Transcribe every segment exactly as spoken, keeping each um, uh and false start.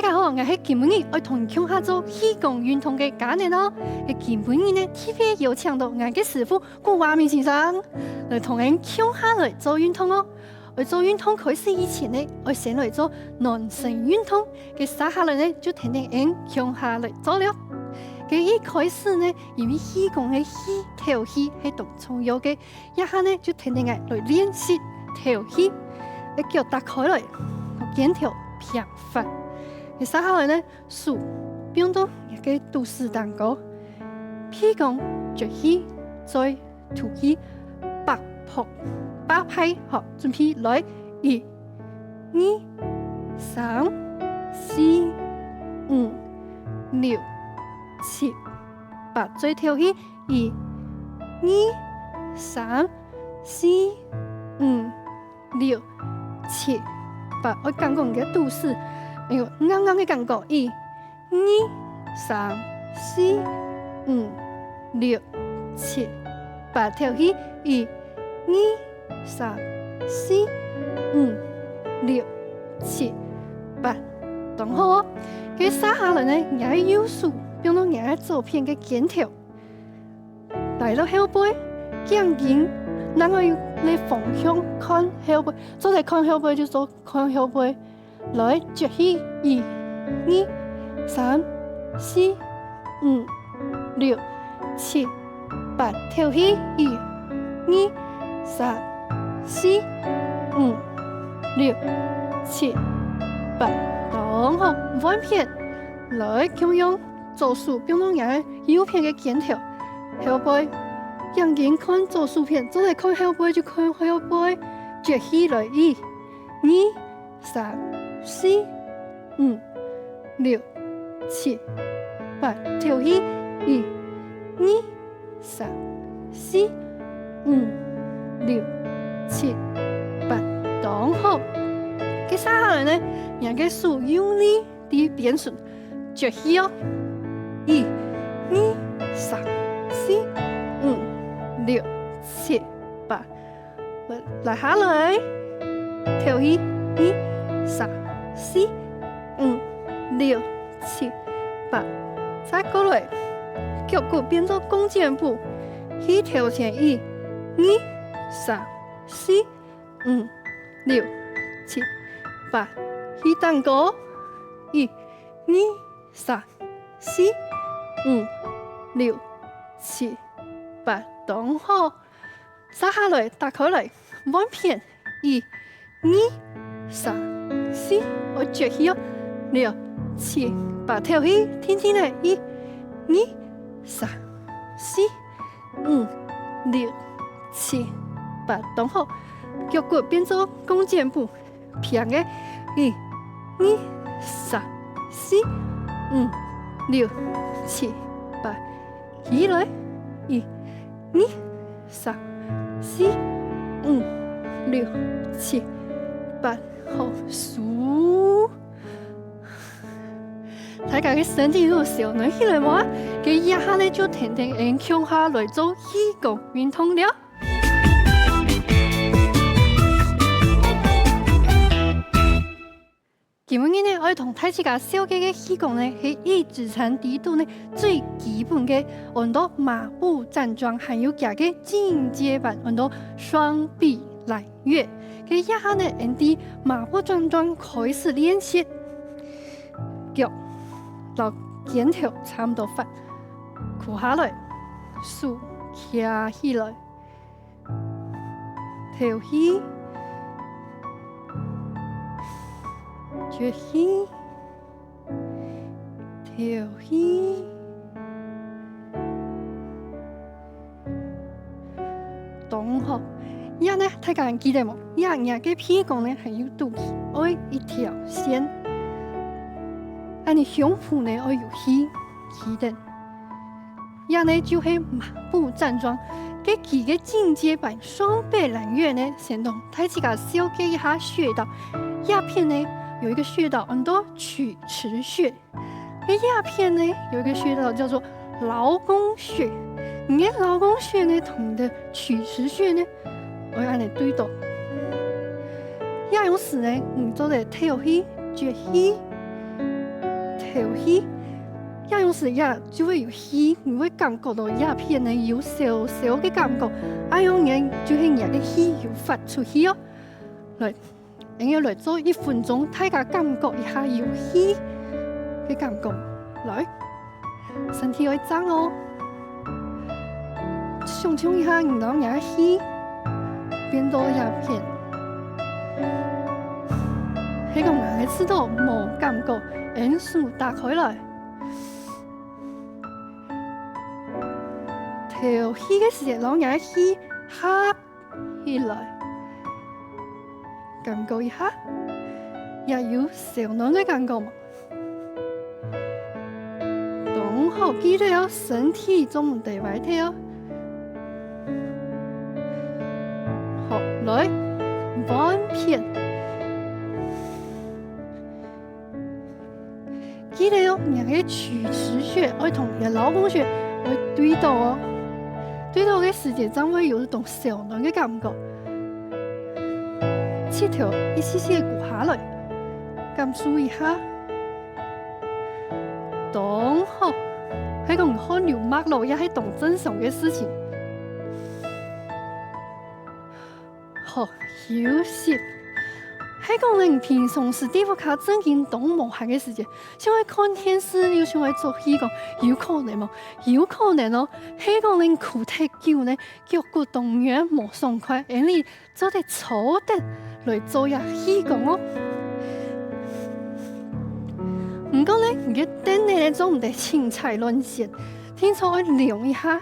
大家好，𠊎係今晡日愛同你共下做氣功運動个嘉年哦。該今晡日呢，特別邀請到𠊎个師傅古華明先生，來同𠊎共下來做運動哦。愛做運動開始以前呢，愛先來做暖身運動，該接下來呢，就跈等𠊎共下來做了。該一開始呢，因為氣功个氣，敨氣係當重要个， 這下呢，就跈等𠊎來練習敨氣，愛腳打開來，肩頭平闊。該接下來呢，手放到若个肚屎頂高，鼻公擛氣，嘴吐氣，八拍，八拍，好，準備來，一、二、三、四、五、六、七、八，嘴敨氣， 一、二、三、四、五、六、七、八，愛感覺你个肚屎，哎喲，硬硬个感覺。一、二、三、四、五、六、七、八，敨氣。一、二、三、四、五、六、七、八，當好哦。該接下來呢，若个右手放到若个左片个肩頭， 帶落後背，頸根，另外个方向看後背，做得看後背就做看後背。來，擛氣，一、二、三、四、五、六、七、八，敨氣，一、二、三、四、五、六、七、八，當好，換片。來，共樣 左手放到若个右片个肩頭，後背，頸根看左手片，做得看後背就看後背，擛氣來，一、二、三、四、五、六、七、八，敨氣，一、二、三、四、五、六、七、八，當好。該接下來呢，若个手用力 在邊脣，擛氣哦。一、二、三、四、五、六、七、八。來，下來，敨氣，二、三、四、五、六、七、八。再過來，腳骨變做弓箭步，去頭前，一、二、三、四、五、六、七、八，去頂高，一、二、三、四、五、六、七、八，當好。接下來，打開來，換片，一、二、三、四，愛擛氣哦。六、七、八，敨氣，停停來，一、二、三、四、五、六、七、八，當好。腳骨變做弓箭步， 平个，一、二、三、四、五、六、七、八，起來，一、二、三、四、五、六、七、八，好，收。大家个身體有燒暖起來無啊？該這下呢，就跈等𠊎共下來做氣功運動了。 今晡日呢，愛同大自家紹介个氣功呢，係一指禪裡肚呢最基本个，安到馬步站桩，還有佢个進階版，安到雙臂攬月。該這下呢，𠊎等馬步站桩開始練習，腳摎肩頭差毋多闊，跍下來，手擎起來。 敨氣，擛氣，敨氣，當好。這呢，大家還記得無？這若个鼻公呢，還有肚臍，愛一條線。恁呢胸脯呢，愛有氣，記得。 這呢就係馬步站桩。該佢个進階版雙臂攬月呢，先同大自家紹介一下穴道。這片呢，有一個穴道安到曲池穴。該這片呢，有一個穴道叫做勞宮穴。你个勞宮穴呢，同你个曲池穴呢，愛恁呢對到。這樣時呢，你做得敨氣、擛氣，敨氣，也有時也就會有氣，你會感覺到這片呢有燒燒个感覺，恁樣呢就係你个氣有發出去哦。來，𠊎等來做一分鐘，大家感覺一下有氣个感覺。來，身體愛正哦。 想像一下，你摎若个氣變到這片，係講若个試著無感覺，𫣆手打開來。敨氣个時節，摎若个氣合起來，感覺一下，也有燒暖个感覺無？ 當好，記得哦，身體做毋得歪忒哦。好，來，換片。記得哦，若个曲池穴愛同若个勞宮穴愛對到哦。對到个時節，正會有一種燒暖个感覺。膝頭一息息个跍下來，感受一下。 當好，係講汗流脈落也係當正常个事情。好，休息。係講呢，平常時在屋下正經當無閒个時節，想愛看電視又想愛做氣功，有可能無？有可能哦。係講呢，跍忒久呢，腳骨當然無爽快，恁呢 做得坐等來做這氣功哦。毋過呢，你个凳仔呢，做毋得凊彩亂㧒，定著愛量一下。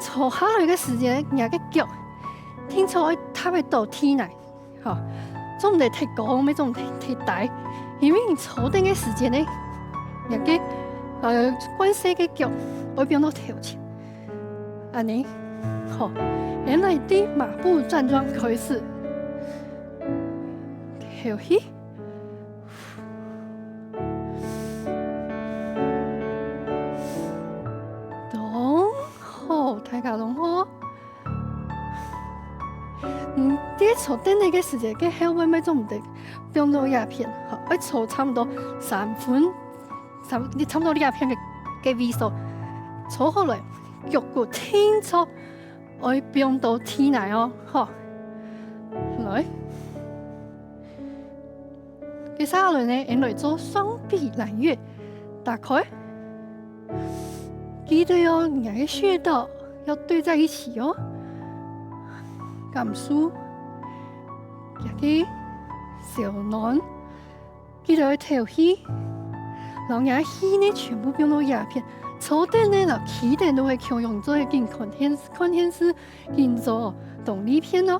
坐下來个時節，你个腳定著愛踏會到地泥，吼，做毋得忒高，乜做毋得忒低，因為你坐等个時節呢，你个，呃，慣勢个腳會變到頭前。 恁呢，好，𫣆來對馬步站樁開始。敨氣。當好，大家當好。嗯，在坐凳仔个時節，該後背乜做毋得放到這片，好，愛坐差毋多三分 差，你差毋多這片个，个位所，坐好來，腳骨定著愛放到地泥哦，好。來，接下來呢，𫣆來做雙臂攬月，打開。記得哦，你个穴道要對在一起哦。感受，這个燒暖。 記得愛敨氣，摎若个氣呢全部放到這片，坐等呢摎企等都會共樣做得緊看電，看電視緊做哦，當利便哦。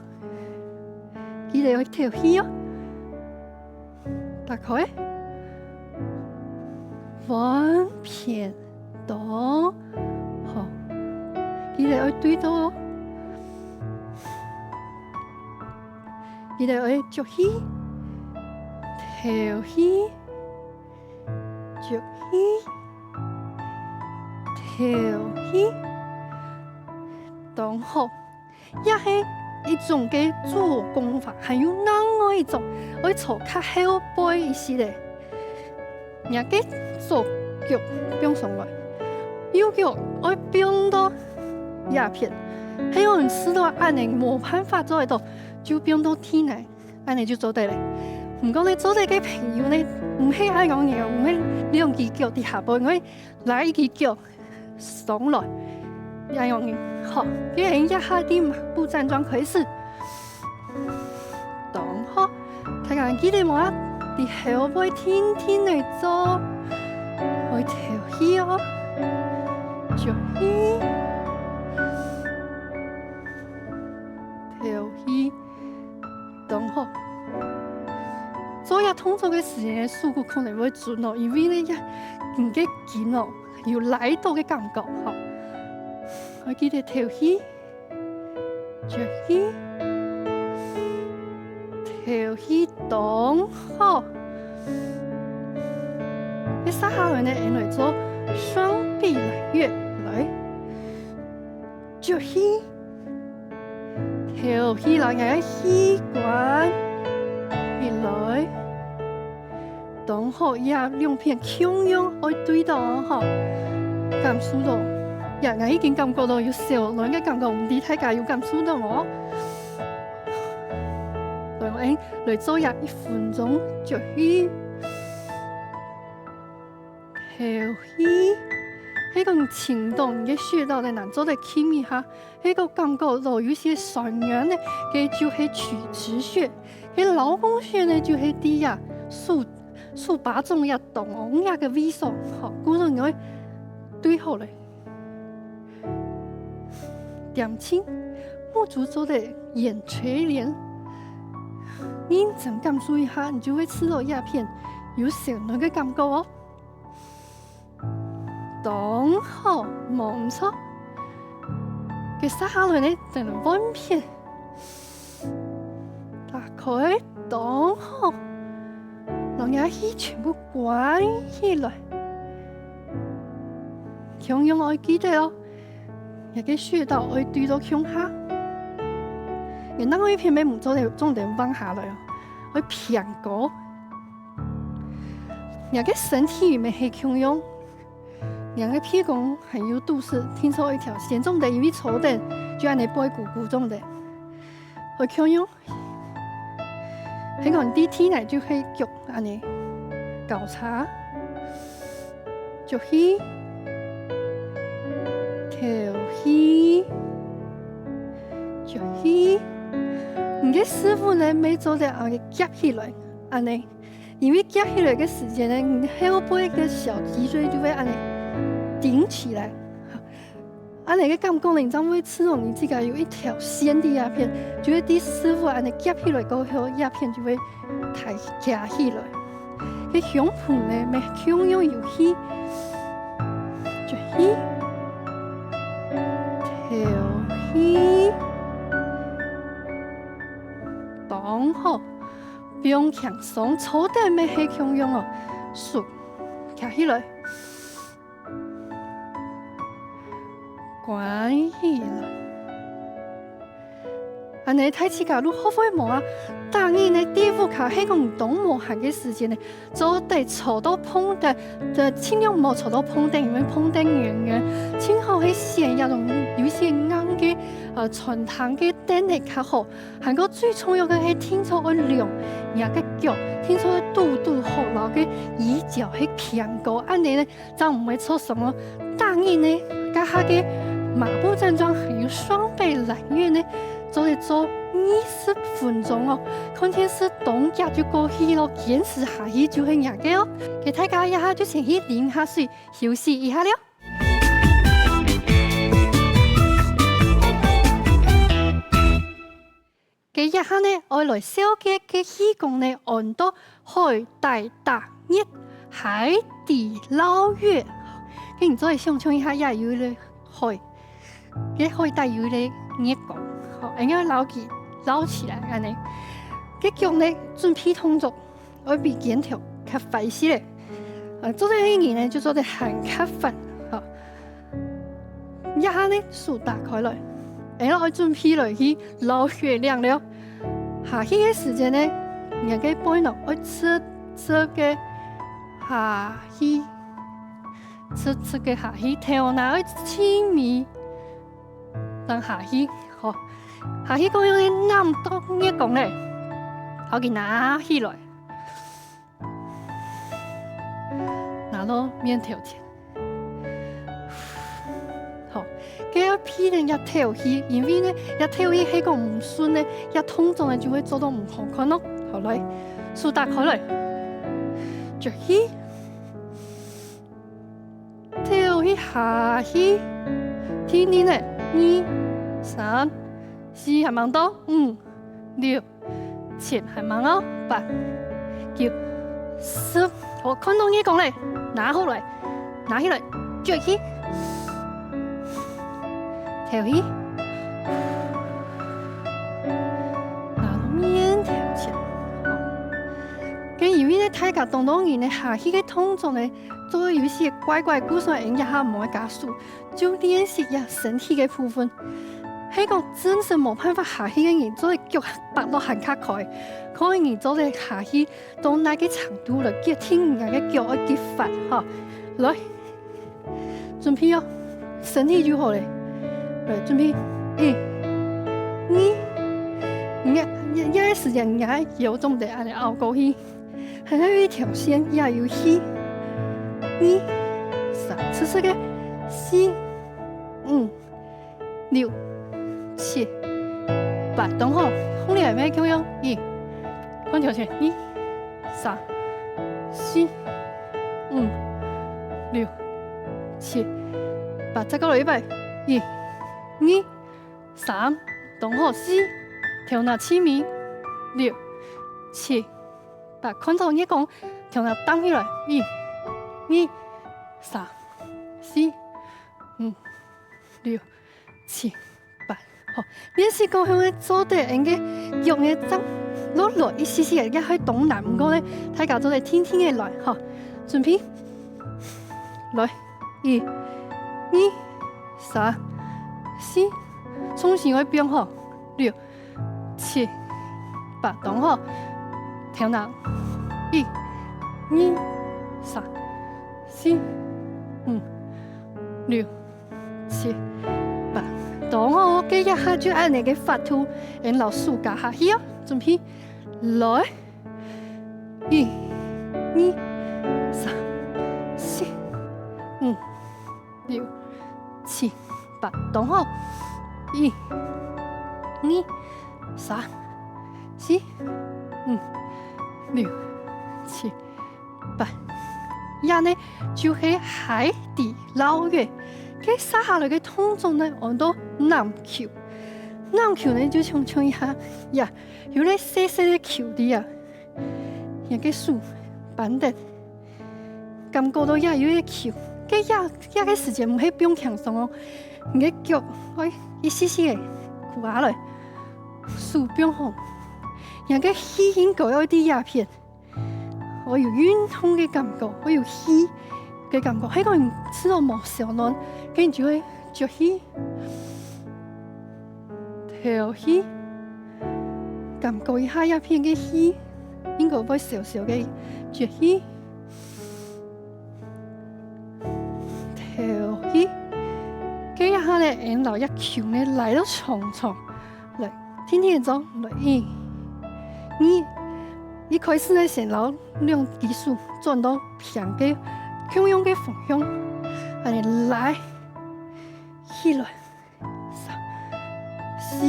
記得愛敨氣哦。打開，換片，當好，記得愛對到哦。 記得愛吸氣，敨氣，吸氣，敨氣。當好，這係一種个做功法，還有另外一種，愛坐較後背一息仔。 若个左腳放上來，右腳愛放到這片。係有人試著恁呢無辦法做得到，就放到地泥，恁呢就做得了。毋過呢，做得个朋友呢，毋係恁樣个，毋係兩支腳在下背，𠊎拉一支腳 上來，恁樣，好，這下對馬步站樁開始。當好，大家記得無啊？在後背定定來做，愛敨氣哦，吸氣，敨氣。 當好。做這動作个時節，手骨可能會顫哦，因為呢，這，你个筋哦，有拉到个感覺，吼。愛記得敨氣，吸氣，敨氣，當好。接下來呢，𫣆來做雙臂攬月，來。 吸氣，敨氣，摎若个氣關起來。當好，這兩片共樣愛對到哦，吼。感受到，呀，𠊎已經感覺到有燒暖个感覺，毋知大家有感受到無？來，𠊎來做這一分鐘，吸氣，敨氣，係講清爽个穴道个，做得輕一下。 係个感覺到有些痠軟呢，該就係曲池穴；該勞宮穴呢，就係在這手，手巴掌這中央這个位所，吼，故所愛對好咧。恬靜，目珠做得圓垂簾，認真感受一下，你就會試著這片有燒暖个感覺哦。 當好，無毋著。該續下來呢，等換片。打開，當好。將這氣全部關起來。共樣愛記得哦，這个穴道愛對到共下。該另外一片乜毋做得，重點放下來哦，愛平高。 若个身體乜係共樣，若个鼻公還有肚屎，定著一條線，總得因為坐等，就恁呢背痀痀總得。愛共樣，係講在地泥就係腳恁呢，交叉，吸氣，敨氣，吸氣。你个屎朏呢，乜做得恁呢夾起來，恁呢。 因為夾起來个時節呢，你後背个小脊椎就會恁呢頂起來。恁呢个感覺呢，你正會試著你自家有一條線在這片，就會在屎朏恁呢夾起來過後，這片就會抬，徛起來。該胸脯呢，乜共樣有氣，吸氣，敨氣，當好。 放輕鬆，坐等乜係共樣哦，手擎起來，關起來。恁呢大自家就學會無啊？逐日呢，在屋下係講當無閒个時節呢，做得坐到膨凳，呃，盡量莫坐到膨凳，因為膨凳軟軟，盡好係選這種有一些硬个，呃，餐廳个凳仔較好。 還過最重要个係定著愛量若个腳，定著愛堵堵好，摎个椅腳係平高，恁呢呢，正毋會著傷哦。逐日呢，這下个馬步症狀還有雙背landing呢，做得做二十分鐘哦。看電視當遽就過去咯，堅持下去就係若个哦。該大家這下就先去啉下水，休息一下了。 該這下呢，愛來紹介个氣功呢，安到海底打月，海底撈月。該你做得想像一下，這有一個海，該海底有一個月光，好，恁樣撈佢，撈起來，恁呢。該腳呢，準備動作 愛比肩頭較闊一息仔。呃，做得个人呢，就做得還較闊，吼。這下呢，手打開來，然後愛準備來去撈月亮了。下去个時節呢，若个背囊愛直直个下去，直直个下去，頭那愛盡尾，正下去，吼。下去過後呢，攬到月光咧，摎佢拿起來。 拿到面頭前。好，該愛避免這敨氣，因為呢，這敨氣係講毋順呢，這動作呢就會做到毋好看咯。好，來，手打開來，吸氣，敨氣下去，停停咧，二、三、四，還吂到，五、六、 七，還吂哦，八、九、十。好，看到月光咧，拿好來，拿起來，吸氣，敨氣，拿到面頭前。好，該因為呢，大家當多人呢，下去个動作呢，做有一些怪怪，故所𠊎這下毋會加速，就練習一下身體个部分。係講真實無辦法下去个人，做得腳擘到還較開，看你做得下去到哪个程度來決定你个腳愛幾闊吼。來，準備哦，身體就好咧。來，準備，一、二，你你你个時間，你个腰做毋得恁樣拗過去。 還有一條線也有四、二、三，直直个，四、五、六、七、八，當好。䟘起來，乜共樣，一，換條線，二、三、四、五、六、七、八，再過來一擺，一、二、三，當好，四，頭那盡尾，六、七、 八，看著月光，頭那擔起來，一、二、三、四、五、六、七、八。好，練習過後呢，做得𫣆个腳呢，正落落一息息仔，也還當難，毋過呢，大家做得定定仔來，吼。準備，來，一、二、三、四，重心愛放好，六、 七、八，當好。頭那，一、二、三、四、五、六、七、八，當好。該一下就恁仔个闊度，𫣆摎手加下去哦。準備，來，一、二、三、四、五、 六、七、八，當好。一、二、三、四、五、六、七、八。這呢，就係海底撈月。該續下來个動作呢，安到欖球。欖球呢，就像像一下，呀，有粒細細个球在啊。 你个手扳等，感覺著這有一球，該這這个時間毋係放輕鬆哦，你个腳愛一息息仔跍下來，手放好，你个氣應該愛在這片，愛有運動个感覺，愛有氣个感覺，係講你試著無燒暖，該你就會擛氣。 敨氣，感覺一下這片个氣，應該會燒燒个，擛氣，敨氣。該一下呢，𫣆摎這球呢拉到長長，來，定定仔做，來，一、二，一開始呢，先摎兩隻手轉到平个，共樣个方向，恁仔拉起來。 三、四、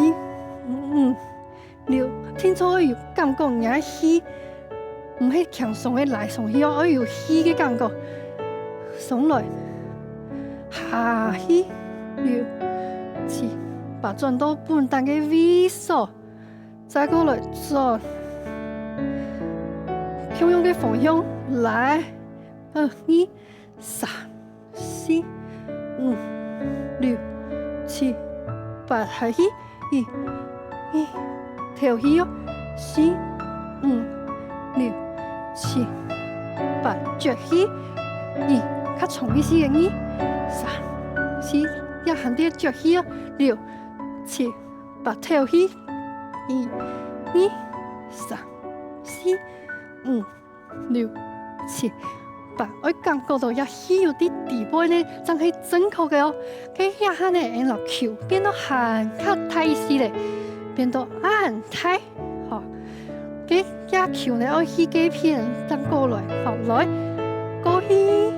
五、六，定著愛有感覺，你个氣毋係輕鬆个拉上去哦，愛有氣个感覺。上來，下去，六、七、八，轉到本旦个位所，再過來轉，共樣个方向，來，二、二、三、 四、五、六、七、八，下去，一、二，敨氣哦，四、五、六、七、八，擛氣，一，較長一息个，二、三、四，也還在擛氣哦，六、七、八，敨氣，一、二、三、四、五、 六、七、八，愛感覺著這氣有在底背呢，正係正確个哦。該這下呢，𫣆摎球變到還較大一息咧，變到恁大，吼。該這球呢，愛去該片正過來，好，來，過去，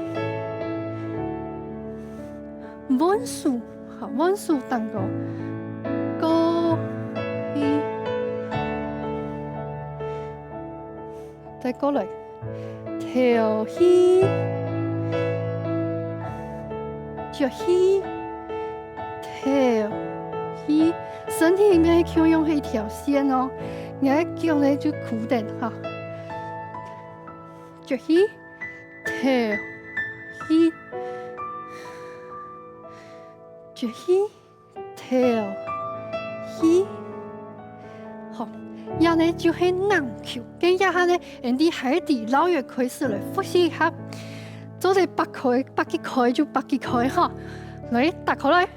換手，好，換手當中，過去。 再過來，敨氣，擛氣，敨氣，身體裡面共樣係一條線哦。你个腳呢就跍等哈，擛氣，敨氣，擛氣。 敨氣。好，這呢就係欖球。該這下呢，𫣆對海底撈月開始來複習一下。做得擘開，擘幾開就擘幾開哈。來，打開來。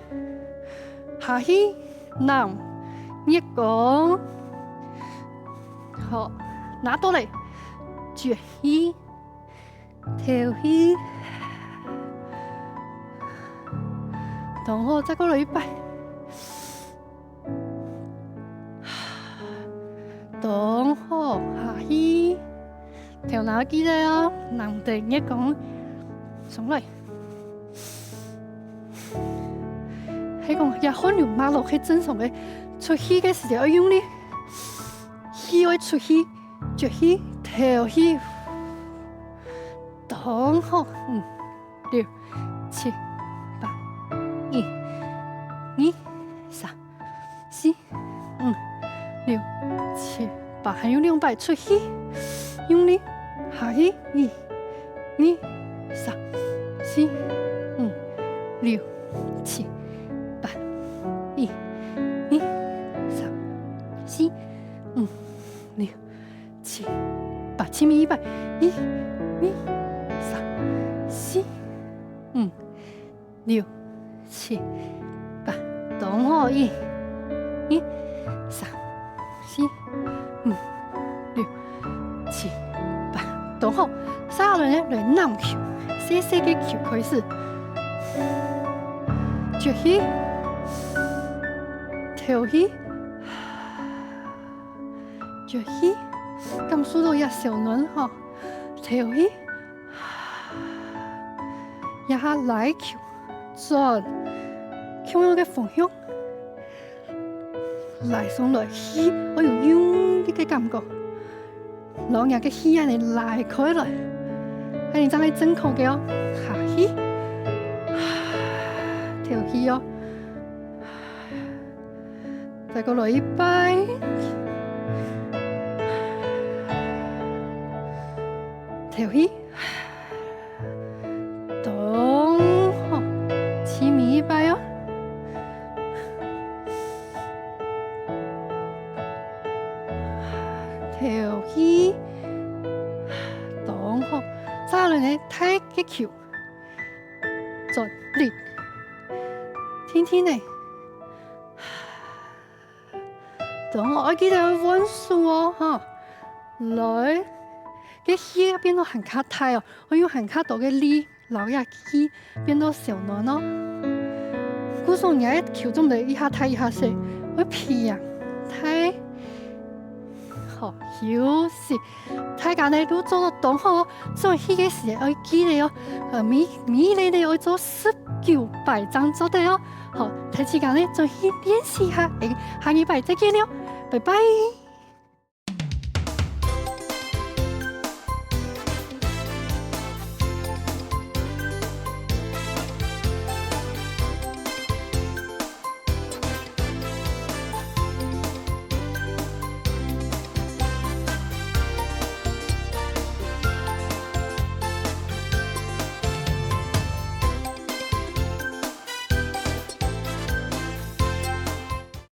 下去，揇，月光。好，拿到了，撅氣，敨氣，當好，再過來一擺。 當好，下去。頭那記得哦，揇等月光上來。係講，這汗流脈落係正常个，出去个時節愛用力，氣愛出去，撅氣，敨氣。當好，嗯。 六、七、八，一、二、三、四、五、六、七、八，還有兩擺出去，用力，下去，一、二、三、四、五、六、七、八，一、二、三、四、五、六、七、八，盡尾一擺，一、二、三、四、五、 六、七、八，當好，一、二、三、四、五、六、七、八，當好。續下來呢，來揇球，細細个球開始。撅氣，敨氣，撅氣，感受到這燒暖吼，敨氣，這下拉球 轉，共樣个方向，拉上來，氣愛有用力个感覺，摎若个氣恁仔拉開來，恁仔正係正確个哦，下去，敨氣哦，再過來一擺，敨氣。 當好，盡尾一擺哦。敨氣，當好。續下來呢，大个球，轉力，定定仔。當好，愛記得愛換手哦，哈。來，个氣變到還較大哦，愛用還較多个力。 摎這氣變到燒暖哦。故所若个球總毋得一下大一下細，會平大。好，休息。大家呢都做到當好哦，轉去个時節愛記得哦，呃，每，每日呢愛做十九擺正做得哦。好，大自家呢轉去練習下，下禮拜再見了，拜拜。